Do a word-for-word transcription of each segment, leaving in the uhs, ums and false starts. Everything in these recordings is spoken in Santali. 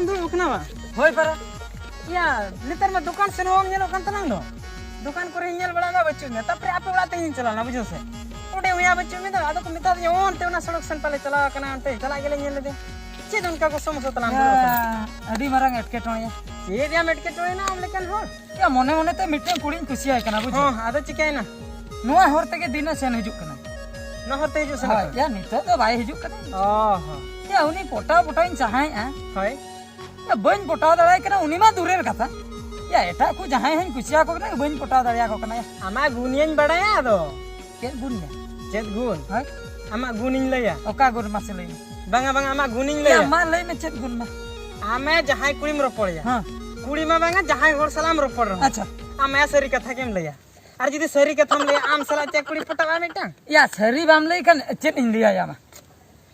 ᱫᱩᱲᱩᱵ ᱠᱟᱱᱟ ᱵᱟᱝ? ᱦᱳᱭ ᱯᱟᱨᱟ᱾ ᱭᱟ, ᱱᱮᱛᱟᱨ ᱢᱟ ᱫᱚᱠᱟᱱ ᱥᱮᱱ ᱦᱚᱸ ᱵᱟᱢ ᱧᱮᱞᱚᱜ ᱠᱟᱱ ᱛᱟᱞᱟᱝ ᱫᱚ᱾ ᱫᱚᱠᱟᱱ ᱠᱚᱨᱮ ᱦᱚᱸ ᱧᱮᱞ ᱵᱟᱲᱟ ᱢᱟ ᱵᱟᱹᱪᱩᱜ ᱢᱮ, ᱛᱟᱯᱚᱨᱮ ᱟᱯᱮ ᱚᱲᱟᱜ ᱛᱮ ᱤᱧ ᱪᱟᱞᱟᱣ ᱞᱮᱱᱟ, ᱵᱩᱡᱷᱟᱹᱣ ᱥᱮ᱾ ᱚᱸᱰᱮ ᱦᱚᱸ ᱭᱟ ᱵᱟᱹᱪᱩᱜ ᱢᱮ ᱫᱚ, ᱟᱫᱚ ᱠᱚ ᱢᱮᱛᱟ ᱫᱤᱧᱟ, "ᱚ, ᱚᱱᱛᱮ ᱚᱱᱟ ᱥᱚᱲᱚᱠ ᱥᱮᱱ ᱯᱟᱞᱮ ᱪᱟᱞᱟᱣ ᱠᱟᱱᱟ, ᱚᱱᱛᱮ ᱪᱟᱞᱟᱜ ᱜᱮᱞᱮ ᱧᱮᱞ ᱞᱮᱫᱮ᱾" ᱪᱮᱫ ᱚᱱᱠᱟ ᱠᱚ ᱥᱚᱢᱚᱥᱥᱟ ᱛᱟᱞᱟᱝ ᱫᱚ? ᱭᱟ, ᱟᱹᱰᱤ ᱢᱟᱨᱟᱝ ᱮᱴᱠᱮᱴᱚᱬᱮ᱾ ᱪᱮᱫ ᱭᱟᱢ ᱮᱴᱠᱮᱴᱚᱬᱮ ᱱᱟ ᱟᱢ ᱞᱮᱠᱟᱱ ᱦᱚᱲ? ᱭᱟ, ᱢᱚᱱᱮ ᱢᱚᱱᱮ ᱛᱮ ᱢᱤᱫᱴᱮᱱ ᱠᱩᱲᱤᱧ ᱠᱩᱥᱤᱭᱟᱭ ᱠᱟᱱᱟ, ᱵᱩᱡᱷᱟᱹᱣ? ᱦᱚᱸ, ᱟᱫᱚ ᱪᱤᱠᱟᱹᱭᱮᱱᱟ? ᱱᱚᱣᱟ ᱦᱚᱨ ᱛᱮᱜᱮ ᱫᱤᱱᱮ ᱥᱮᱱ ᱦᱤᱡᱩᱜ ᱠᱟᱱᱟ᱾ ᱱᱚᱣᱟ ᱦᱚᱨ ᱛᱮ ᱦᱤᱡᱩᱜ ᱥᱮᱱᱚᱜ ᱦᱳᱭ, ᱠᱟᱱᱟ? ᱭᱟ, ᱱᱤᱛᱚᱜ ᱫᱚ ᱵᱟᱭ ᱦᱤᱡᱩᱜ ᱠᱟᱱᱟ᱾ ᱚ ᱦᱚᱸ᱾ ᱭᱟ, ᱩᱱᱤ ᱯᱚᱴᱟᱣ ᱯᱚᱴᱟᱣᱤᱧ ᱪᱟᱦᱟᱭᱮᱫᱼᱟ᱾ ᱦᱳᱭ᱾ ᱭᱟ, ᱵᱟᱹᱧ ᱯᱚᱴᱟᱣ ᱫᱟᱲᱮᱭᱟᱭ ᱠᱟᱱᱟ, ᱩᱱᱤ ᱢᱟ ᱫᱩᱨᱮᱨ ᱠᱟᱛᱷᱟ᱾ ᱭᱟ, ᱮᱴᱟᱜ ᱠᱚ ᱡᱟᱦᱟᱸᱭ ᱦᱚᱸᱧ ᱠᱩᱥᱤᱭᱟᱠᱚ ᱠᱟᱱᱟ, ᱵᱟᱹᱧ ᱯᱚᱴᱟᱣ ᱫᱟᱲᱮᱭᱟᱠᱚ ᱠᱟᱱᱟ᱾ ᱭᱟ᱾ ᱟᱢᱟᱜ ᱜᱩᱱᱤᱭᱟᱹᱧ ᱵᱟᱲᱟᱭᱟ ᱟᱫᱚ᱾ ᱪᱮᱫ ᱜᱩᱱ ᱭᱟ? ᱪᱮᱫ ᱜᱩᱱ? ᱦᱳᱭ᱾ ᱟᱢᱟᱜ ᱜᱩᱱᱤᱧ ᱞᱟᱹᱭᱟ? ᱚᱠᱟ ᱜᱩᱱ ᱢᱟᱥᱮ ᱞᱟᱹᱭ ᱢᱮ? ᱵᱟᱝᱟ, ᱵᱟᱝᱟ, ᱟᱢᱟᱜ ᱜᱩᱱᱤᱧ ᱭᱟ, ᱞᱟᱹᱭᱟ᱾ ᱢᱟ ᱞᱟᱹᱭ ᱢᱮ, ᱪᱮᱫ ᱜᱩᱱ ᱢᱟ? ᱟᱢᱮ ᱡᱟᱦᱟᱸᱭ ᱠᱩᱲᱤᱢ ᱨᱚᱯᱚᱲᱮᱭᱟ, ᱦᱮᱸ᱾ ᱠᱩᱲᱤ ᱢᱟ ᱵᱟᱝᱟ, ᱡᱟᱦᱟᱸᱭ ᱦᱚᱲ ᱥᱟᱞᱟᱜ ᱮᱢ ᱨᱚᱯᱚᱲ ᱨᱮᱦᱚᱸ, ᱟᱪᱪᱷᱟ᱾ ᱟᱢ ᱭᱟ ᱥᱟᱹᱨᱤ ᱠᱟᱛᱷᱟ ᱜᱮᱢ ᱞᱟᱹᱭᱟ᱾ ᱟᱨ ᱡᱩᱫᱤ ᱥᱟᱹᱨᱤ ᱠᱟᱛᱷᱟᱢ ᱞᱟᱹᱭᱟ, ᱟᱢ ᱥᱟᱞᱟᱜ ᱪᱮᱫ ᱠᱩᱲᱤ ᱯᱚᱴᱟᱜᱼᱟ ᱢᱤᱫᱴᱟᱝ? ᱭᱟ, ᱥᱟᱹᱨᱤ ᱵᱟᱢ ᱞᱟᱹᱭ ᱠᱷᱟᱱ ᱪᱮᱫ ᱤᱧ ᱞᱟᱹᱭᱟ ᱭᱟ ᱢᱟ?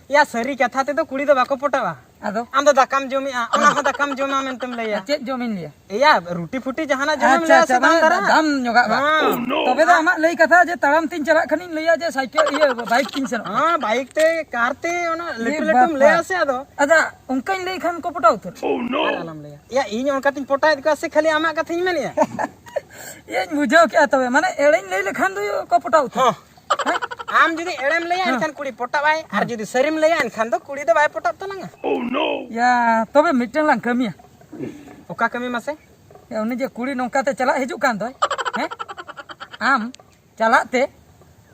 ᱭᱟ, ᱥᱟᱹᱨᱤ ᱠᱟᱛᱷᱟ ᱛᱮᱫᱚ ᱠᱩᱲᱤ ᱫᱚ ᱵᱟᱠᱚ ᱯᱚᱴᱟᱜᱼᱟ᱾ ᱟᱫᱚ? ᱟᱢ ᱫᱚ ᱫᱟᱠᱟᱢ ᱡᱚᱢᱮᱜᱼᱟ, ᱚᱱᱟ ᱦᱮᱸ᱾ ᱦᱚᱸ ᱫᱟᱠᱟᱢ ᱡᱚᱢᱟ ᱢᱮᱱᱛᱮᱢ ᱞᱟᱹᱭᱟ᱾ ᱪᱮᱫ ᱡᱚᱢᱤᱧ ᱞᱟᱹᱭᱟ? ᱮᱭᱟ, ᱨᱩᱴᱤ ᱯᱷᱩᱴᱤ ᱡᱟᱦᱟᱱᱟᱜ ᱡᱚᱢᱮᱢ ᱟᱪᱪᱷᱟ, ᱞᱟᱹᱭᱟ ᱟᱪᱪᱷᱟ, ᱥᱮ ᱫᱟᱢ ᱢᱟᱱᱮ ᱫᱷᱟᱨᱟ? ᱫᱟᱢ ᱧᱚᱜᱟᱜ ᱵᱟᱝ᱾ ᱦᱮᱸ᱾ ᱛᱚᱵᱮ ᱫᱚ ᱟᱢᱟᱜ ᱞᱟᱹᱭ ᱠᱟᱛᱷᱟ ᱡᱮ ᱛᱟᱲᱟᱢ ᱛᱤᱧ ᱪᱟᱞᱟᱜ ᱠᱷᱟᱱᱤᱧ ᱞᱟᱹᱭᱟ ᱡᱮ ᱥᱟᱭᱠᱮᱞ, ᱤᱭᱟᱹ, ᱵᱟᱭᱤᱠ ᱛᱤᱧ ᱥᱮᱱᱚᱜᱼᱟ᱾ ᱦᱮᱸ, ᱵᱟᱭᱤᱠ ᱛᱮ, ᱠᱟᱨ ᱛᱮ, ᱚᱱᱟ ᱞᱟᱹᱴᱩ ᱮ ᱞᱟᱹᱴᱩᱢ ᱵᱟᱵᱟ᱾ ᱞᱟᱹᱭᱟ ᱥᱮ ᱟᱫᱚ᱾ ᱟᱫᱚ ᱚᱱᱠᱟᱧ ᱞᱟᱹᱭ ᱠᱷᱟᱱ ᱠᱚ ᱯᱚᱴᱟᱣ ᱩᱛᱟᱹᱨ᱾ ᱟᱨ ᱟᱞᱚᱢ ᱞᱟᱹᱭᱟ᱾ ᱮᱭᱟ, ᱤᱧ ᱚᱱᱠᱟᱛᱤᱧ ᱯᱚᱴᱟᱣᱮᱫ ᱠᱚᱣᱟ ᱥᱮ ᱠᱷᱟᱹᱞᱤ ᱟᱢᱟᱜ ᱠᱟᱛᱷᱟᱧ ᱢᱮᱱᱮᱫᱼᱟ? ᱤᱧ ᱵᱩᱡᱷᱟᱹᱣ ᱠᱮᱜᱼᱟ, ᱛᱚᱵᱮ ᱢᱟᱱᱮ ᱮᱲᱮᱧ ᱞᱟᱹᱭ ᱞᱮᱠᱷᱟᱱ ᱫᱚ ᱠᱚ ᱯᱚᱴᱟᱣ ᱩᱛᱟᱹᱨ᱾ ᱦᱚᱸ᱾ ᱦᱮᱸ? ᱟᱢ ᱡᱩᱫᱤ ᱮᱲᱮᱢ ᱞᱟᱹᱭᱟ, ᱦᱮᱸ᱾ ᱮᱱᱠᱷᱟᱱ ᱠᱩᱲᱤ ᱯᱚᱴᱟᱣᱟᱭ, ᱟᱨ ᱦᱮᱸ᱾ ᱡᱩᱫᱤ ᱥᱟᱹᱨᱤᱢ ᱞᱟᱹᱭᱟ, ᱮᱱᱠᱷᱟᱱ ᱫᱚ ᱠᱩᱲᱤ ᱫᱚ ᱵᱟᱭ ᱯᱚᱴᱟᱜ ᱛᱟᱞᱟᱝᱟ᱾ ᱭᱟ, ᱛᱚᱵᱮ ᱢᱤᱫᱴᱮᱱ ᱞᱟᱝ ᱠᱟᱹᱢᱤᱭᱟ᱾ ᱚᱠᱟ ᱠᱟᱹᱢᱤ ᱢᱟᱥᱮ? ᱭᱟ, ᱩᱱᱤ ᱡᱮ ᱠᱩᱲᱤ ᱱᱚᱝᱠᱟ ᱛᱮ ᱪᱟᱞᱟᱜ ᱦᱤᱡᱩᱜ ᱠᱟᱱ ᱫᱚᱭ, ᱦᱮᱸ? ᱟᱢ ᱪᱟᱞᱟᱜ ᱛᱮ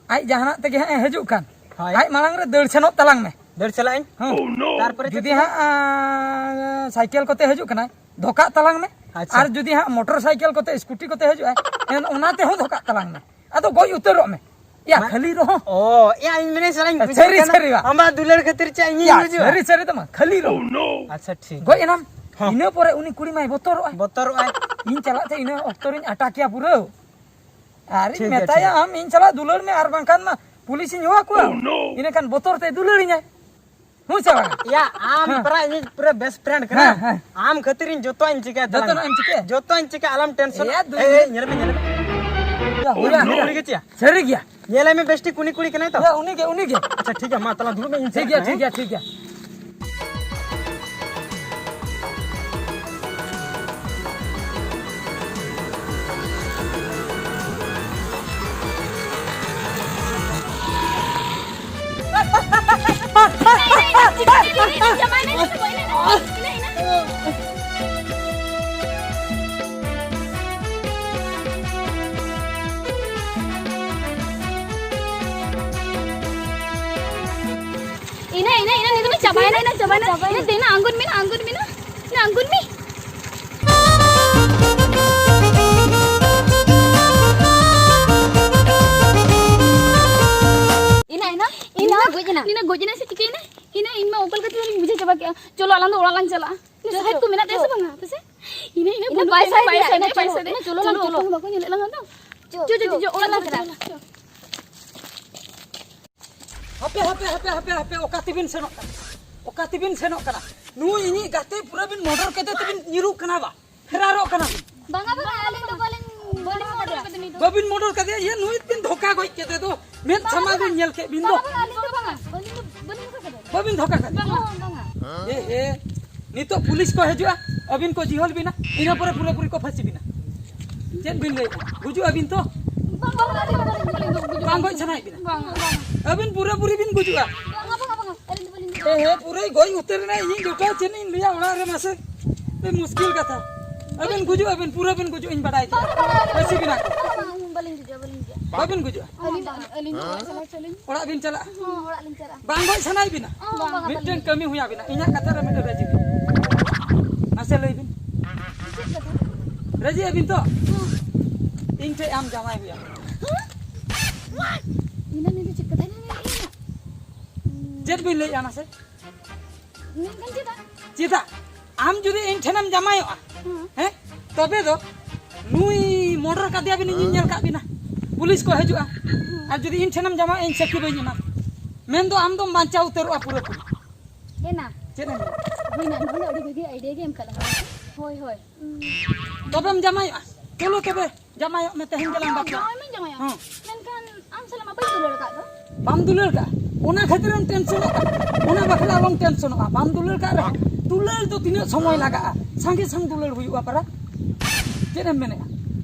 ᱟᱡ ᱡᱟᱦᱟᱱᱟᱜ ᱛᱮᱜᱮ ᱦᱟᱸᱜ ᱮ ᱦᱤᱡᱩᱜ ᱠᱟᱱ, ᱦᱳᱭ᱾ ᱟᱡ ᱢᱟᱲᱟᱝ ᱨᱮ ᱫᱟᱹᱲ ᱥᱮᱱᱚᱜ ᱛᱟᱞᱟᱝ ᱢᱮ᱾ ᱫᱟᱹᱲ ᱪᱟᱞᱟᱜ ᱟᱹᱧ᱾ ᱦᱮᱸ᱾ ᱛᱟᱨᱯᱚᱨᱮ ᱡᱩᱫᱤ ᱪᱮᱫ ᱦᱟᱸᱜ, ᱟᱸ, ᱥᱟᱭᱠᱮᱞ ᱠᱚᱛᱮ ᱦᱤᱡᱩᱜ ᱠᱟᱱᱟᱭ, ᱫᱷᱚᱠᱟᱜ ᱛᱟᱞᱟᱝ ᱢᱮ᱾ ᱟᱪᱪᱷᱟ᱾ ᱟᱨ ᱡᱩᱫᱤ ᱦᱟᱸᱜ ᱢᱚᱴᱚᱨ ᱥᱟᱭᱠᱮᱞ ᱠᱚᱛᱮ, ᱥᱠᱩᱴᱤ ᱠᱚᱛᱮ ᱦᱤᱡᱩᱜᱼᱟᱭ, ᱮᱱ ᱚᱱᱟ ᱛᱮᱦᱚᱸ ᱫᱷᱚᱠᱟᱜ ᱛᱟᱞᱟᱝ ᱢᱮ᱾ ᱟᱫᱚ ᱜᱚᱡ ᱩᱛᱟᱹᱨᱚᱜ ᱢᱮ᱾ ᱭᱟ, ᱢᱟ-, ᱠᱷᱟᱹᱞᱤ ᱨᱚᱦᱚᱸ᱾ ᱚ, ᱭᱟ, ᱤᱧ ᱢᱮᱱᱮᱫ ᱥᱟᱞᱟᱧ ᱵᱩᱡᱷᱟᱹᱣ ᱥᱟᱹᱨᱤ, ᱠᱟᱱᱟ᱾ ᱥᱟᱹᱨᱤ ᱵᱟ᱾ ᱟᱢᱟᱜ ᱫᱩᱞᱟᱹᱲ ᱠᱷᱟᱹᱛᱤᱨ ᱪᱮᱫ ᱤᱧᱤᱧ ᱭᱟ, ᱜᱩᱡᱩᱜᱼᱟ? ᱥᱟᱹᱨᱤ, ᱥᱟᱹᱨᱤ ᱫᱚ ᱵᱟᱝ, ᱠᱷᱟᱹᱞᱤ ᱨᱚᱦᱚᱸ᱾ ᱟᱪᱪᱷᱟ, ᱴᱷᱤᱠ᱾ ᱜᱚᱡ ᱮᱱᱟᱢ᱾ ᱦᱚᱸ᱾ ᱤᱱᱟᱹ ᱯᱚᱨᱮ ᱩᱱᱤ ᱠᱩᱲᱤ ᱢᱟᱭ ᱵᱚᱛᱚᱨᱚᱜᱼᱟᱭ᱾ ᱵᱚᱛᱚᱨᱚᱜᱼᱟᱭ᱾ ᱤᱧ ᱪᱟᱞᱟᱜ ᱛᱮ ᱤᱱᱟᱹ ᱚᱠᱛᱚ ᱨᱤᱧ ᱟᱴᱟᱠᱮᱭᱟ ᱯᱩᱨᱟᱹ᱾ ᱟᱨᱤᱧ ᱴᱷᱤᱠ ᱜᱮᱭᱟ, ᱢᱮᱛᱟᱭᱟ, ᱴᱷᱤᱠ ᱜᱮᱭᱟ᱾ "ᱟᱢ ᱤᱧ ᱥᱟᱞᱟᱜ ᱫᱩᱞᱟᱹᱲ ᱢᱮ, ᱟᱨ ᱵᱟᱝᱠᱷᱟᱱ ᱢᱟ ᱯᱩᱞᱤᱥᱤᱧ ᱦᱚᱦᱚ ᱟᱠᱚᱣᱟ᱾" ᱤᱱᱟᱹᱠᱷᱟᱱ ᱵᱚᱛᱚᱨ ᱛᱮ ᱫᱩᱞᱟᱹᱲᱤᱧᱟᱭ᱾ ᱦᱩᱸ ᱥᱮ ᱵᱟᱝ? ᱭᱟ, ᱟᱢ ᱦᱮᱸ᱾ ᱯᱨᱟᱭ ᱤᱧᱤᱡ ᱯᱩᱨᱟᱹ best friend ᱠᱟᱱᱟᱢ᱾ ᱦᱮᱸ, ᱦᱮᱸ᱾ ᱟᱢ ᱠᱷᱟᱹᱛᱤᱨ ᱤᱧ ᱡᱚᱛᱚᱣᱟᱜ ᱤᱧ ᱪᱤᱠᱟᱹᱭᱟ ᱛᱟᱞᱟᱝ᱾ ᱡᱚᱛᱚᱱᱟᱜ ᱮᱢ ᱪᱤᱠᱟᱹᱭᱟ? ᱡᱚᱛᱚᱧ ᱪᱤᱠᱟᱹᱭᱟ, ᱟᱞᱚᱢ tension᱾ ᱮᱭᱟ, ᱫᱩ ᱮᱭ, ᱮᱭ, ᱧᱮᱞ ᱢᱮ, ᱧᱮᱞ ᱢᱮ᱾ ᱭᱟ, ᱦᱩᱭᱟ, ᱱᱩᱭ ᱦᱩᱭᱟ᱾ ᱠᱩᱲᱤ ᱜᱮ ᱪᱮᱭᱟ? ᱥᱟᱹᱨᱤ ᱜᱮᱭᱟ᱾ ᱧᱮᱞᱮ ᱢᱮ ᱵᱮᱥᱴᱷᱤᱠ, ᱩᱱᱤ ᱠᱩᱲᱤ ᱠᱟᱱᱟᱭ ᱛᱚ? ᱭᱟ, ᱩᱱᱤ ᱜᱮ, ᱩᱱᱤ ᱜᱮ᱾ ᱟᱪᱪᱷᱟ, ᱴᱷᱤᱠ ᱜᱮᱭᱟ, ᱢᱟ ᱛᱟᱞᱟᱝ ᱫᱩᱲᱩᱵ ᱢᱮ, ᱤᱧ ᱴᱷᱤᱠ ᱜᱮᱭᱟ, ᱪᱟᱞᱟᱜ ᱠᱟᱱᱟ, ᱴᱷᱤᱠ ᱜᱮᱭᱟ, ᱦᱮᱸ? ᱴᱷᱤᱠ ᱜᱮᱭᱟ᱾ ᱪᱟᱵᱟᱭᱮᱱᱟ, ᱪᱟᱵᱟᱭᱮᱱᱟ, ᱤᱱᱟᱹ, ᱤᱱᱟᱹ᱾ ᱤᱱᱟᱹ, ᱤᱱᱟᱹ, ᱤᱱᱟᱹ, ᱱᱤᱛ ᱫᱚ ᱪᱟᱵᱟᱭᱮᱱᱟ, ᱤᱱᱟᱹ ᱪᱟᱵᱟᱭᱮᱱᱟ᱾ ᱪᱟᱵᱟᱭᱮᱱᱟ᱾ ᱤᱱᱟᱹ ᱫᱮᱱᱟ, ᱟᱬᱜᱚᱱ ᱢᱮ ᱱᱟ, ᱟᱬᱜᱚᱱ ᱢᱮ ᱱᱟ᱾ ᱤᱱᱟᱹ ᱟᱬᱜᱚᱱ ᱢᱮ᱾ ᱤᱱᱟᱹ, ᱤᱱᱟᱹ, ᱤᱱᱟᱹ ᱜᱚᱡ ᱮᱱᱟ᱾ ᱤᱱᱟᱹ ᱜᱚᱡ ᱮᱱᱟ ᱥᱮ ᱪᱤᱠᱟᱹᱭᱮᱱᱟ? ᱤᱱᱟᱹ ᱤᱧ ᱢᱟ ᱚᱠᱟ ᱞᱮᱠᱟ ᱛᱮᱞᱤᱧ ᱵᱩᱡᱷᱟᱹᱣ ᱪᱟᱵᱟ ᱠᱮᱜᱼᱟ᱾ ᱪᱚᱞᱚ, ᱟᱞᱟᱝ ᱫᱚ ᱚᱲᱟᱜ ᱞᱟᱝ ᱪᱟᱞᱟᱜᱼᱟ᱾ ᱪᱚ, ᱥᱟᱦᱮᱫ ᱪᱚ, ᱠᱚ ᱢᱮᱱᱟᱜ ᱛᱟᱭᱟ ᱪᱚ᱾ ᱥᱮ ᱵᱟᱝᱟ? ᱦᱟᱯᱮ ᱥᱮ᱾ ᱤᱱᱟᱹ, ᱤᱱᱟᱹ ᱤᱱᱟᱹ ᱵᱩᱞ ᱵᱟᱭ ᱠᱟᱛᱮ ᱥᱟᱦᱮᱫ ᱵᱟᱭ ᱮᱫᱟ, ᱥᱟᱦᱮᱫ ᱤᱱᱟᱹ ᱮᱫᱟ᱾ ᱪᱚᱞᱚ, ᱪᱚᱞᱚ, ᱪᱚᱞᱚ, ᱪᱚᱞᱚ᱾ ᱵᱟᱠᱚ ᱧᱮᱞᱮᱫ ᱞᱟᱝᱟ ᱛᱚ᱾ ᱪᱚ, ᱪᱚ, ᱪᱚ, ᱪᱚ, ᱪᱚ, ᱚᱲᱟᱜ ᱞᱟᱝ ᱪᱟᱞᱟᱜᱼᱟ᱾ ᱦᱟᱯᱮ, ᱦᱟᱯᱮ, ᱦᱟᱯᱮ, ᱦᱟᱯᱮ, ᱦᱟᱯᱮ, ᱚᱠᱟ ᱛᱮᱵᱤᱱ ᱥᱮᱱᱚᱜ ᱠᱟᱱᱟ? ᱚᱠᱟ ᱛᱮᱵᱤᱱ ᱥᱮᱱᱚᱜ ᱠᱟᱱᱟ? ᱱᱩᱭ ᱤᱧᱤᱡ ᱜᱟᱛᱮ ᱯᱩᱨᱟᱹ ᱵᱤᱱ ᱢᱚᱰᱚᱨ ᱠᱮᱫᱮ ᱛᱮᱵᱤᱱ ᱧᱤᱨᱩᱜ ᱠᱟᱱᱟ ᱵᱟ? ᱯᱷᱮᱨᱟᱨᱚᱜ ᱠᱟᱱᱟ ᱵᱤᱱ? ᱵᱟᱝᱟ, ᱵᱟᱝᱟ, ᱟᱹᱞᱤᱧ ᱫᱚ ᱵᱟᱹᱞᱤᱧ, ᱵᱟᱹᱞᱤᱧ ᱢᱚᱰᱚᱨ ᱠᱟᱫᱮ ᱱᱩᱭ ᱫᱚ᱾ ᱵᱟᱹᱵᱤᱱ ᱢᱚᱰᱚᱨ ᱠᱟᱫᱮᱭᱟ? ᱤᱭᱟᱹ, ᱱᱩᱭ ᱵᱤᱱ ᱫᱷᱳᱠᱟ ᱜᱚᱡ ᱠᱮᱫᱮ ᱫᱚ᱾ ᱢᱮᱫ ᱵᱟᱝᱟ, ᱥᱟᱢᱟᱝ ᱵᱟᱝᱟ᱾ ᱨᱤᱧ ᱧᱮᱞ ᱠᱮᱫ ᱵᱤᱱ ᱫᱚ᱾ ᱵᱟᱝᱟ, ᱵᱟᱝᱟ, ᱟᱹᱞᱤᱧ ᱫᱚ, ᱵᱟᱹᱞᱤᱧ ᱫᱷᱳᱠᱟ ᱠᱟᱫᱮ᱾ ᱵᱟᱹᱵᱤᱱ ᱫᱷᱳᱠᱟ ᱠᱟᱫᱮ? ᱵᱟᱝᱟ, ᱵᱟᱝᱟ᱾ ᱮ ᱦᱮ, ᱱᱤᱛᱚᱜ ᱯᱩᱞᱤᱥ ᱠᱚ ᱦᱤᱡᱩᱜᱼᱟ, ᱟᱹᱵᱤᱱ ᱠᱚ ᱡᱤᱦᱚᱞ ᱵᱤᱱᱟ, ᱤᱱᱟᱹ ᱯᱚᱨᱮ ᱯᱩᱨᱟᱹᱯᱩᱨᱤ ᱠᱚ ᱯᱷᱟᱹᱥᱤ ᱵᱤᱱᱟ᱾ ᱪᱮᱫ ᱵᱤᱱ ᱞᱟᱹᱭᱮᱫᱼᱟ? ᱜᱩᱡᱩᱜ ᱟᱹᱵᱤᱱ ᱛᱚ? ᱵᱟᱝᱟ, ᱵᱟᱝᱟ, ᱟᱹᱞᱤᱧ ᱫᱚ ᱵᱟᱹᱞᱤᱧ, ᱵᱟᱹᱞᱤᱧ ᱜᱩᱡᱩᱜᱼᱟ᱾ ᱵᱟᱝ ᱜᱚᱡ ᱥᱟᱱᱟᱭᱮᱫ ᱵᱤᱱᱟ? ᱵᱟᱝᱟ, ᱵᱟᱝᱟ᱾ ᱟᱹᱵᱤᱱ ᱯᱩᱨᱟᱹᱯᱩᱨᱤ ᱵᱤᱱ ᱜᱩᱡᱩᱜᱼᱟ᱾ ᱵᱟᱝᱟ, ᱵᱟᱝᱟ, ᱵᱟᱝᱟ, ᱟᱹᱞᱤᱧ ᱫᱚ ᱵᱟᱹᱞᱤᱧ ᱜᱩᱡᱩᱜᱼᱟ᱾ ᱮ ᱦᱮ, ᱯᱩᱨᱟᱹᱭ ᱜᱚᱡ ᱩᱛᱟᱹᱨ ᱮᱱᱟ, ᱤᱧᱤᱧ ᱡᱚᱴᱟᱣ ᱪᱮᱫ ᱤᱧ ᱞᱟᱹᱭᱟ ᱚᱲᱟᱜ ᱨᱮ ᱢᱟᱥᱮ᱾ ᱟᱹᱰᱤ ᱢᱩᱥᱠᱤᱞ ᱠᱟᱛᱷᱟ᱾ ᱟᱹᱵᱤᱱ ᱜᱩᱡᱩᱜ, ᱟᱹᱵᱤᱱ ᱯᱩᱨᱟᱹ ᱵᱤᱱ ᱜᱩᱡᱩᱜ, ᱤᱧ ᱵᱟᱰᱟᱭ ᱜᱮᱭᱟ᱾ ᱵᱟᱝᱟ, ᱵᱟᱝᱟ, ᱯᱷᱟᱹᱥᱤ ᱵᱤᱱᱟ ᱠᱚ᱾ ᱵᱟᱝᱟ, ᱵᱟᱝᱟ, ᱵᱟᱹᱞᱤᱧ ᱜᱩᱡᱩᱜᱼᱟ, ᱵᱟᱹᱞᱤᱧ ᱜᱩᱡᱩᱜᱼᱟ᱾ ᱵᱟᱹᱵᱤᱱ ᱜᱩᱡᱩᱜᱼᱟ? ᱟᱹᱞᱤᱧ ᱫᱚ, ᱟᱹᱞᱤᱧ ᱫᱚ ᱚᱲᱟᱜ ᱪᱟᱞᱟᱜ ᱪᱟᱞᱟᱜ᱾ ᱦᱚᱸ, ᱚᱲᱟᱜ ᱞᱤᱧ ᱪᱟᱞᱟᱜᱼᱟ᱾ ᱵᱟᱝ ᱜᱚᱡ ᱥᱟᱱᱟᱭᱮᱫ ᱵᱤᱱᱟ? ᱵᱟᱝᱟ, ᱵᱟᱝᱟ, ᱢᱤᱫᱴᱮᱱ ᱵᱟᱹᱞᱤᱧ ᱠᱟᱹᱢᱤ ᱦᱩᱭ ᱟᱵᱤᱱᱟ, ᱤᱧᱟᱹᱜ ᱠᱟᱛᱷᱟ ᱨᱮ ᱢᱤᱫᱴᱮᱱ ᱨᱟᱹᱡᱤ ᱵᱤᱱ᱾ ᱢᱟᱥᱮ ᱞᱟᱹᱭ ᱵᱤᱱ᱾ ᱪᱮᱫ ᱠᱟᱛᱷᱟ? ᱨᱟᱹᱡᱤ ᱟᱹᱵᱤᱱ ᱛᱚ? ᱦᱚᱸ᱾ ᱤᱧ ᱴᱷᱮᱡ ᱟᱢ ᱡᱟᱶᱟᱭ ᱦᱩᱭ ᱟᱢᱟ᱾ ᱤᱱᱟᱹ ᱱᱤᱭᱟᱹ ᱪᱮᱫ ᱠᱟᱛᱷᱟ ᱞᱤᱧ ᱞᱟᱹᱭᱮᱫᱼᱟ? ᱪᱮᱫ ᱵᱤᱱ ᱞᱟᱹᱭᱮᱫᱼᱟ ᱢᱟᱥᱮ? ᱢᱮᱱᱠᱷᱟᱱ ᱪᱮᱫᱟᱜ? ᱪᱮᱫᱟᱜ? ᱟᱢ ᱡᱩᱫᱤ ᱤᱧ ᱴᱷᱮᱱᱮᱢ ᱡᱟᱢᱟᱭᱚᱜᱼᱟ, ᱦᱮᱸ᱾ ᱦᱮᱸ, ᱛᱚᱵᱮ ᱫᱚ ᱱᱩᱭ ᱢᱚᱨᱰᱟᱨ ᱠᱟᱫᱮᱭᱟ ᱵᱤᱱ, ᱤᱧᱤᱧ ᱧᱮᱞ ᱠᱟᱜ ᱵᱤᱱᱟ, ᱯᱩᱞᱤᱥ ᱠᱚ ᱦᱤᱡᱩᱜᱼᱟ᱾ ᱦᱮᱸ᱾ ᱟᱨ ᱡᱩᱫᱤ ᱤᱧ ᱴᱷᱮᱱᱮᱢ ᱡᱟᱢᱟᱭᱚᱜᱼᱟ, ᱤᱧ ᱥᱟᱹᱠᱷᱤ ᱵᱟᱹᱧ ᱮᱢᱟ, ᱢᱮᱱᱫᱚ ᱟᱢ ᱫᱚᱢ ᱵᱟᱧᱪᱟᱣ ᱩᱛᱟᱹᱨᱚᱜᱼᱟ ᱯᱩᱨᱟᱹᱯᱩᱨᱤ᱾ ᱮᱱᱟ᱾ ᱪᱮᱫ ᱮᱢ ᱢᱮᱱᱟ? ᱦᱩᱭᱱᱟ, ᱱᱚᱣᱟ ᱫᱚ ᱟᱹᱰᱤ ᱵᱷᱟᱹᱜᱤ idea ᱜᱮ ᱮᱢ ᱠᱟᱜ ᱞᱟᱝᱟ᱾ ᱦᱳᱭ, ᱦᱳᱭ᱾ ᱛᱚᱵᱮᱢ ᱡᱟᱢᱟᱭᱚᱜᱼᱟ? ᱪᱚᱞᱚ ᱛᱚᱵᱮ, ᱡᱟᱢᱟᱭᱚᱜ ᱢᱮ, ᱛᱮᱦᱮᱧ ᱜᱮᱞᱟᱝ ᱵᱟᱯᱞᱟᱜᱼᱟ᱾ ᱡᱟᱶᱟᱭ ᱢᱟᱧ ᱡᱟᱶᱟᱭᱚᱜᱼᱟ᱾ ᱦᱮᱸ᱾ ᱢᱮᱱᱠᱷᱟᱱ ᱟᱢ ᱥᱟᱞᱟᱜ ᱢᱟ ᱵᱟᱹᱧ ᱫᱩᱞᱟᱹᱲ ᱟᱠᱟᱫ ᱫᱚ᱾ ᱵᱟᱢ ᱫᱩᱞᱟᱹᱲ ᱠᱟᱜᱼᱟ? ᱚᱱᱟ ᱠᱷᱟᱹᱛᱤᱨ ᱮᱢ ᱴᱮᱱᱥᱚᱱᱚᱜ ᱠᱟᱱᱟ? ᱚᱱᱟ ᱵᱟᱠᱷᱨᱟ ᱟᱞᱚᱢ ᱴᱮᱱᱥᱚᱱᱚᱜᱼᱟ᱾ ᱵᱟᱢ ᱫᱩᱞᱟᱹᱲ ᱠᱟᱜ ᱨᱮᱦᱚᱸ, ᱫᱩᱞᱟᱹᱲ ᱫᱚ ᱛᱤᱱᱟᱹᱜ ᱥᱚᱢᱚᱭ ᱞᱟᱜᱟᱜᱼᱟ? ᱥᱟᱸᱜᱮ ᱥᱟᱝ ᱫᱩᱞᱟᱹᱲ ᱦᱩᱭᱩᱜᱼᱟ ᱯᱟᱨᱟ᱾ ᱪᱮᱫ ᱮᱢ ᱢᱮᱱᱮᱫᱼᱟ?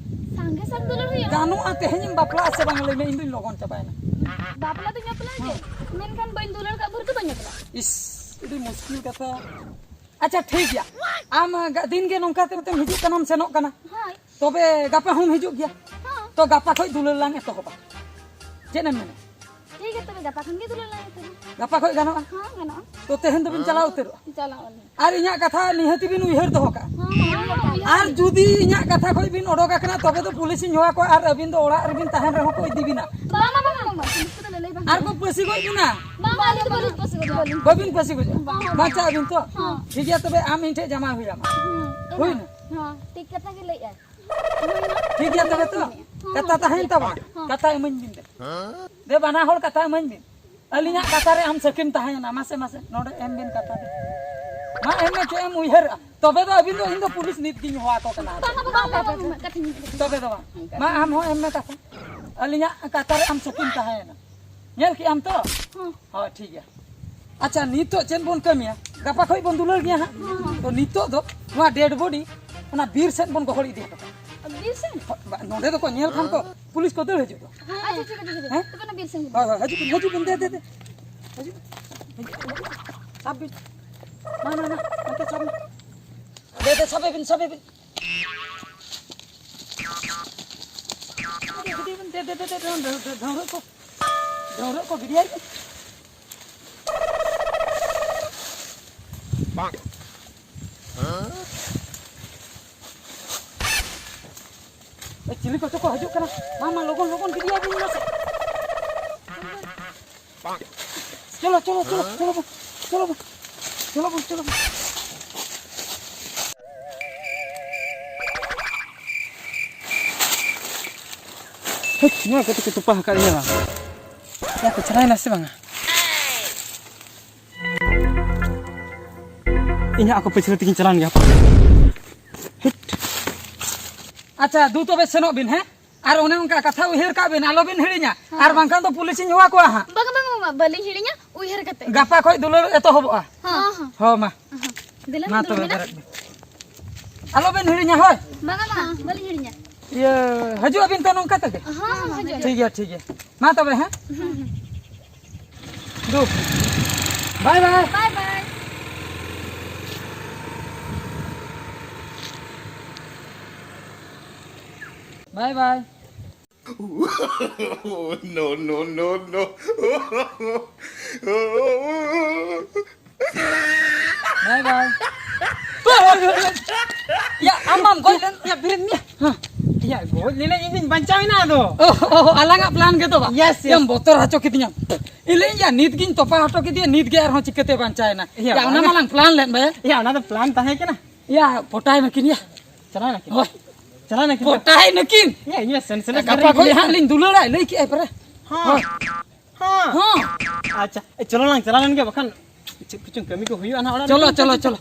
ᱥᱟᱸᱜᱮ ᱥᱟᱝ ᱫᱩᱞᱟᱹᱲ ᱦᱩᱭᱩᱜᱼᱟ? ᱜᱟᱱᱚᱜᱼᱟ, ᱛᱮᱦᱮᱧ ᱮᱢ ᱵᱟᱯᱞᱟᱜᱼᱟ ᱥᱮ ᱵᱟᱝ? ᱞᱟᱹᱭ ᱢᱮ, ᱤᱧ ᱫᱩᱧ ᱞᱚᱜᱚᱱ ᱪᱟᱵᱟᱭᱮᱱᱟ᱾ ᱵᱟᱯᱞᱟ ᱫᱚᱧ ᱵᱟᱯᱞᱟᱜ ᱜᱮ, ᱦᱮᱸ᱾ ᱢᱮᱱᱠᱷᱟᱱ ᱵᱟᱹᱧ ᱫᱩᱞᱟᱹᱲ ᱠᱟᱜ ᱵᱷᱳᱨ ᱫᱚ ᱵᱟᱹᱧ ᱵᱟᱯᱞᱟᱜᱼᱟ᱾ ᱤᱥ, ᱟᱹᱰᱤ ᱢᱩᱥᱠᱤᱞ ᱠᱟᱛᱷᱟ᱾ ᱟᱪᱪᱷᱟ, ᱴᱷᱤᱠ ᱜᱮᱭᱟ, ᱟᱢ ᱜᱟ- ᱫᱤᱱ ᱜᱮ ᱱᱚᱝᱠᱟ ᱛᱮᱢ ᱦᱤᱡᱩᱜ ᱠᱟᱱᱟᱢ ᱥᱮᱱᱚᱜ ᱠᱟᱱᱟ, ᱦᱳᱭ᱾ ᱛᱚᱵᱮ ᱜᱟᱯᱟ ᱦᱚᱸᱢ ᱦᱤᱡᱩᱜ ᱜᱮᱭᱟ? ᱦᱚᱸ᱾ ᱛᱚ ᱜᱟᱯᱟ ᱠᱷᱚᱡ ᱫᱩᱞᱟᱹᱲ ᱞᱟᱝ ᱮᱛᱚᱦᱚᱵᱟ᱾ ᱪᱮᱫ ᱮᱢ ᱢᱮᱱᱟ? ᱴᱷᱤᱠ ᱜᱮᱭᱟ, ᱛᱚᱵᱮ ᱜᱟᱯᱟ ᱠᱷᱚᱱ ᱜᱮ ᱫᱩᱞᱟᱹᱲ ᱞᱟᱝ ᱮᱛᱚᱦᱚᱵᱟ᱾ ᱜᱟᱯᱟ ᱠᱷᱚᱡ ᱜᱟᱱᱚᱜᱼᱟ? ᱦᱚᱸ, ᱜᱟᱱᱚᱜᱼᱟ᱾ ᱛᱚ ᱛᱮᱦᱮᱧ ᱫᱚᱵᱤᱱ ᱪᱟᱞᱟᱣ ᱩᱛᱟᱹᱨᱚᱜᱼᱟ? ᱪᱟᱞᱟᱜ ᱟᱹᱞᱤᱧ᱾ ᱟᱨ ᱤᱧᱟᱹᱜ ᱠᱟᱛᱷᱟ ᱱᱤᱦᱟᱹᱛᱤ ᱵᱤᱱ ᱩᱭᱦᱟᱹᱨ ᱫᱚᱦᱚ ᱠᱟᱜᱼᱟ᱾ ᱦᱚᱸ, ᱦᱚᱸ, ᱦᱚᱸ, ᱦᱚᱸ᱾ ᱟᱨ ᱡᱩᱫᱤ ᱤᱧᱟᱹᱜ ᱠᱟᱛᱷᱟ ᱠᱷᱚᱡ ᱵᱤᱱ ᱚᱰᱚᱠ ᱟᱠᱟᱱᱟ, ᱛᱚᱵᱮ ᱫᱚ ᱯᱩᱞᱤᱥᱤᱧ ᱦᱚᱦᱚ ᱟᱠᱚᱣᱟ ᱟᱨ ᱟᱹᱵᱤᱱ ᱫᱚ ᱚᱲᱟᱜ ᱨᱮᱵᱤᱱ ᱛᱟᱦᱮᱱ ᱨᱮᱦᱚᱸ ᱠᱚ ᱤᱫᱤ ᱵᱤᱱᱟ᱾ ᱵᱟᱝ, ᱵᱟᱝ, ᱵᱟᱝ, ᱵᱟᱝ, ᱵᱟᱝ, ᱯᱩᱞᱤᱥ ᱠᱚᱫᱚ ᱞᱟᱹᱞᱟᱹᱭ ᱵᱟᱝ᱾ ᱟᱨ ᱠᱚ ᱯᱟᱹᱥᱤ ᱜᱚᱡ ᱵᱤᱱᱟ᱾ ᱵᱟᱝ, ᱵᱟᱝ, ᱟᱹᱞᱤᱧ ᱫᱚ ᱵᱟᱹᱞᱤᱧ ᱯᱟᱹᱥᱤ ᱜᱚᱡᱚᱜᱼᱟ, ᱵᱟᱹᱞᱤᱧ᱾ ᱵᱟᱹᱵᱤᱱ ᱯᱟᱹᱥᱤ ᱜᱚᱡᱚᱜᱼᱟ? ᱵᱟᱝ, ᱵᱟᱝ᱾ ᱵᱟᱧᱪᱟᱣ ᱟᱵᱤᱱ ᱛᱚ? ᱦᱚᱸ᱾ ᱴᱷᱤᱠ ᱜᱮᱭᱟ, ᱛᱚᱵᱮ ᱟᱢ ᱤᱧ ᱴᱷᱮᱡ ᱡᱟᱢᱟᱭ ᱦᱩᱭ ᱟᱢᱟ᱾ ᱦᱩᱸ, ᱦᱩᱭᱱᱟ? ᱦᱚᱸ, ᱴᱷᱤᱠ ᱠᱟᱛᱷᱟ ᱜᱮ ᱞᱟᱹᱭᱮᱜᱼᱟᱭ᱾ ᱴᱷᱤᱠ ᱜᱮᱭᱟ ᱛᱚᱵᱮ ᱛᱚ? ᱦᱚᱸ, ᱠᱟᱛᱷᱟ ᱦᱚᱸ, ᱛᱟᱦᱮᱸᱭᱮᱱ ᱴᱷᱤᱠ ᱛᱟᱵᱚᱱᱟ? ᱜᱮᱭᱟ᱾ ᱦᱚᱸ᱾ ᱠᱟᱛᱷᱟ ᱤᱢᱟᱹᱧ ᱵᱤᱱ ᱫᱮ᱾ ᱫᱮ, ᱵᱟᱱᱟ ᱦᱚᱲ ᱠᱟᱛᱷᱟ ᱤᱢᱟᱹᱧ ᱵᱤᱱ᱾ ᱟᱹᱞᱤᱧᱟᱜ ᱠᱟᱛᱷᱟ ᱨᱮ ᱟᱢ ᱥᱟᱹᱠᱷᱤᱢ ᱛᱟᱦᱮᱸᱭᱮᱱᱟ᱾ ᱢᱟᱥᱮ, ᱢᱟᱥᱮ, ᱱᱚᱰᱮ ᱮᱢ ᱵᱤᱱ ᱠᱟᱛᱷᱟ ᱫᱚ᱾ ᱢᱟ ᱮᱢ ᱢᱮ, ᱪᱮᱫ ᱮᱢ ᱩᱭᱦᱟᱹᱨᱟ? ᱛᱚᱵᱮ ᱫᱚ ᱟᱹᱵᱤᱱ ᱫᱚ, ᱤᱧ ᱫᱚ ᱯᱩᱞᱤᱥ ᱱᱤᱛ ᱜᱤᱧ ᱦᱚᱦᱚ ᱟᱠᱚ ᱠᱟᱱᱟ᱾ ᱵᱟᱝ, ᱵᱟᱝ, ᱵᱟᱝ, ᱵᱟᱝ, ᱵᱟᱝ, ᱵᱟᱝ, ᱠᱟᱹᱴᱤᱡ ᱧᱚᱜ, ᱠᱟᱹᱴᱤᱡ ᱛᱚᱵᱮ ᱫᱚ ᱵᱟᱝ᱾ ᱧᱚᱜ᱾ ᱢᱟ ᱟᱢ ᱦᱚᱸ ᱮᱢ ᱢᱮ ᱠᱟᱛᱷᱟ᱾ ᱟᱹᱞᱤᱧᱟᱜ ᱠᱟᱛᱷᱟ ᱨᱮ ᱟᱢ ᱥᱟᱹᱠᱷᱤᱢ ᱛᱟᱦᱮᱸᱭᱮᱱᱟ᱾ ᱧᱮᱞ ᱠᱮᱜ ᱟᱢ ᱛᱚ? ᱦᱚᱸ᱾ ᱦᱳᱭ, ᱴᱷᱤᱠ ᱜᱮᱭᱟ᱾ ᱟᱪᱪᱷᱟ, ᱱᱤᱛᱚᱜ ᱪᱮᱫ ᱵᱚᱱ ᱠᱟᱹᱢᱤᱭᱟ? ᱜᱟᱯᱟ ᱠᱷᱚᱡ ᱵᱚᱱ ᱫᱩᱞᱟᱹᱲ ᱜᱮᱭᱟ ᱦᱟᱸᱜ᱾ ᱦᱚᱸ, ᱦᱚᱸ᱾ ᱛᱚ ᱱᱤᱛᱚᱜ ᱫᱚ ᱱᱚᱣᱟ dead body ᱚᱱᱟ ᱵᱤᱨ ᱥᱮᱫ ᱵᱚᱱ ᱜᱚᱦᱚᱲ ᱤᱫᱤ ᱦᱚᱴᱚ ᱠᱟᱜᱼᱟ᱾ ᱵᱤᱨ ᱥᱮᱫ? ᱦᱚ-, ᱵᱟ-, ᱱᱚᱸᱰᱮ ᱫᱚᱠᱚ ᱧᱮᱞ ᱠᱷᱟᱱ ᱠᱚ, ᱯᱩᱞᱤᱥ ᱠᱚ ᱫᱟᱹᱲ ᱦᱤᱡᱩᱜ ᱫᱚ᱾ ᱦᱮᱸ, ᱟᱪᱪᱷᱟ, ᱴᱷᱤᱠ ᱟᱪᱷᱮ, ᱴᱷᱤᱠ ᱟᱪᱷᱮ᱾ ᱦᱮᱸ? ᱛᱚᱵᱮ ᱚᱱᱟ ᱵᱤᱨ ᱥᱮᱫ ᱦᱳᱭ, ᱦᱳᱭ, ᱦᱤᱡᱩᱜ ᱵᱤᱱ, ᱦᱤᱡᱩᱜ ᱵᱤᱱ, ᱫᱮ, ᱫᱮ, ᱫᱮ᱾ ᱦᱤᱡᱩᱜ ᱵᱤᱱ, ᱦᱤᱡᱩᱜ ᱵᱤᱱ᱾ ᱥᱟᱵ ᱵᱤᱱ᱾ ᱢᱟ, ᱢᱟ, ᱢᱟ, ᱱᱚᱛᱮ ᱥᱟᱵ ᱵᱤᱱ᱾ ᱫᱮ, ᱫᱮ, ᱥᱟᱵᱮ ᱵᱤᱱ, ᱥᱟᱵᱮ ᱵᱤᱱ᱾ ᱫᱮ, ᱫᱮ, ᱫᱮ, ᱫᱮ, ᱰᱷᱟᱹᱣᱨᱟᱹᱜ ᱠᱚ, ᱰᱷᱟᱹᱣᱨᱟᱹᱜ ᱠᱚ ᱜᱤᱰᱤᱭᱟᱭ ᱢᱮ᱾ ᱮ, ᱪᱤᱞᱤ ᱠᱚᱪᱚ ᱠᱚ ᱦᱤᱡᱩᱜ ᱠᱟᱱᱟ᱾ ᱢᱟ, ᱢᱟ, ᱞᱚᱜᱚᱱ, ᱞᱚᱜᱚᱱ ᱜᱤᱰᱤᱭᱟᱭ ᱵᱤᱱ ᱢᱟᱥᱮ᱾ ᱪᱚᱞᱚ, ᱪᱚᱞᱚ, ᱪᱚᱞᱚ, ᱪᱚᱞᱚ ᱵᱚᱱ, ᱪᱚᱞᱚ ᱵᱚᱱ, ᱪᱚᱞᱚ ᱵᱚᱱ, ᱪᱚᱞᱚ ᱵᱚᱱ᱾ ᱦᱟᱹᱴ, ᱱᱚᱣᱟ ᱠᱚᱛᱮ ᱠᱚ ᱛᱚᱯᱟ ᱟᱠᱟᱫ ᱞᱤᱧᱟ ᱵᱟᱝ? ᱚᱠᱟ ᱠᱚ ᱪᱟᱞᱟᱣᱮᱱᱟ ᱥᱮ ᱵᱟᱝᱟ? ᱤᱧ ᱦᱟᱸᱜ ᱟᱠᱚ ᱯᱟᱹᱪᱷᱞᱟᱹ ᱛᱮᱜᱤᱧ ᱪᱟᱞᱟᱣᱮᱱ ᱜᱮᱭᱟ᱾ ᱦᱟᱹᱴ᱾ ᱟᱪᱪᱷᱟ, ᱫᱩ ᱛᱚᱵᱮ ᱥᱮᱱᱚᱜ ᱵᱤᱱ, ᱦᱮᱸ? ᱟᱨ ᱚᱱᱮ ᱚᱱᱠᱟ ᱠᱟᱛᱷᱟ ᱩᱭᱦᱟᱹᱨ ᱠᱟᱜ ᱵᱤᱱ, ᱟᱞᱚ ᱵᱤᱱ ᱦᱤᱲᱤᱧᱟ᱾ ᱦᱮᱸ᱾ ᱟᱨ ᱵᱟᱝᱠᱷᱟᱱ ᱫᱚ ᱯᱩᱞᱤᱥᱤᱧ ᱦᱚᱦᱚ ᱟᱠᱚᱣᱟ ᱦᱟᱸᱜ᱾ ᱵᱟᱝ, ᱵᱟᱝ, ᱵᱟᱝ, ᱵᱟᱝ, ᱵᱟᱹᱞᱤᱧ ᱦᱤᱲᱤᱧᱟ, ᱩᱭᱦᱟᱹᱨ ᱠᱟᱛᱮ᱾ ᱜᱟᱯᱟ ᱠᱷᱚᱡ ᱫᱩᱞᱟᱹᱲ ᱮᱛᱚᱦᱚᱵᱚᱜᱼᱟ᱾ ᱦᱚᱸ, ᱦᱚᱸ᱾ ᱦᱚᱸ, ᱢᱟ᱾ ᱦᱚᱸ᱾ ᱫᱮᱞᱟ, ᱢᱟ ᱫᱩᱲᱩᱵ ᱛᱚᱵᱮ, ᱢᱮ ᱱᱟᱜ᱾ ᱵᱮᱨᱮᱫ ᱢᱮ᱾ ᱟᱞᱚ ᱵᱤᱱ ᱦᱤᱲᱤᱧᱟ, ᱦᱳᱭ᱾ ᱵᱟᱝᱟ, ᱵᱟᱝᱟ, ᱵᱟᱹᱞᱤᱧ ᱦᱤᱲᱤᱧᱟ᱾ ᱤᱭᱟᱹ, ᱦᱤᱡᱩᱜ ᱟᱵᱤᱱ ᱛᱚ ᱱᱚᱝᱠᱟ ᱛᱮᱜᱮ? ᱦᱚᱸ, ᱦᱚᱸ, ᱦᱤᱡᱩᱜ ᱟᱹᱞᱤᱧ᱾ ᱴᱷᱤᱠ ᱜᱮᱭᱟ, ᱴᱷᱤᱠ ᱜᱮᱭᱟ᱾ ᱢᱟ ᱛᱚᱵᱮ, ᱦᱮᱸ? ᱦᱩᱸ, ᱦᱩᱸ᱾ ᱫᱩ᱾ ᱵᱟᱭ ᱵᱟᱭ᱾ ᱵᱟᱭ ᱵᱟᱭ᱾ ᱵᱟᱭ ᱵᱟᱭ᱾ No, no, no, no. ᱵᱟᱭ ᱵᱟᱭ᱾ ᱭᱟ, ᱟᱢ ᱢᱟᱢ ᱜᱚᱡ ᱞᱮᱱ᱾ ᱭᱟ, ᱵᱮᱨᱮᱫ ᱢᱮᱭᱟ᱾ ᱦᱮᱸ᱾ ᱭᱟ, ᱜᱚᱡ ᱞᱮᱱᱟᱹᱧ, ᱤᱧ ᱫᱩᱧ ᱵᱟᱧᱪᱟᱣ ᱮᱱᱟ ᱟᱫᱚ᱾ ᱳ, ᱳ, ᱳ, ᱟᱞᱟᱝᱟᱜ ᱯᱞᱟᱱ ᱜᱮ ᱫᱚ ᱵᱟ? Yes, yes. ᱭᱟᱢ ᱵᱚᱛᱚᱨ ᱦᱚᱪᱚ ᱠᱤᱫᱤᱧᱟᱢ᱾ ᱤᱧ ᱞᱟᱹᱭᱟᱹᱧ, ᱭᱟ, ᱱᱤᱛ ᱜᱤᱧ ᱛᱚᱯᱟ ᱦᱚᱴᱚ ᱠᱮᱫᱮᱭᱟ, ᱱᱤᱛ ᱜᱮ ᱟᱨᱦᱚᱸ ᱪᱤᱠᱟᱹᱛᱮ ᱵᱟᱧᱪᱟᱣ ᱮᱱᱟ? ᱭᱟ, ᱭᱟ, ᱚᱱᱟ ᱵᱟᱝ᱾ ᱢᱟᱞᱟᱝ ᱯᱞᱟᱱ ᱞᱮᱫ ᱵᱟᱭᱟ᱾ ᱭᱟ, ᱚᱱᱟ ᱫᱚ ᱯᱞᱟᱱ ᱛᱟᱦᱮᱸ ᱠᱟᱱᱟ᱾ ᱭᱟ, ᱯᱚᱴᱟᱭ ᱱᱟᱹᱠᱤᱱ ᱭᱟ᱾ ᱪᱟᱞᱟᱣ ᱱᱟᱹᱠᱤᱱ? ᱦᱳᱭ᱾ ᱪᱟᱞᱟᱣ ᱱᱟᱹᱠᱤᱱ? ᱯᱚᱴᱟᱭ ᱱᱟᱹᱠᱤᱱ᱾ ᱭᱟ, ᱤᱧ ᱢᱟ ᱥᱮᱱ ᱥᱮᱱ ᱜᱟᱯᱟ ᱠᱷᱚᱱ ᱦᱟᱸᱜ ᱞᱤᱧ ᱫᱩᱞᱟᱹᱲᱟ, ᱞᱟᱹᱭ ᱠᱮᱜᱼᱟᱭ ᱯᱟᱨᱟ᱾ ᱦᱚᱸ᱾ ᱦᱳᱭ᱾ ᱦᱚᱸ᱾ ᱦᱚᱸ᱾ ᱟᱪᱪᱷᱟ, ᱮ, ᱪᱚᱞᱚ ᱞᱟᱝ ᱪᱟᱞᱟᱣ ᱞᱮᱱ ᱜᱮ, ᱵᱟᱠᱷᱟᱱ ᱪᱮᱫ ᱠᱚᱪᱚᱝ ᱠᱟᱹᱢᱤ ᱠᱚ ᱦᱩᱭᱩᱜᱼᱟ ᱱᱟᱦᱟᱜ ᱚᱲᱟᱜ ᱨᱮ᱾ ᱪᱚᱞᱚ, ᱪᱚᱞᱚ, ᱪᱚᱞᱚ᱾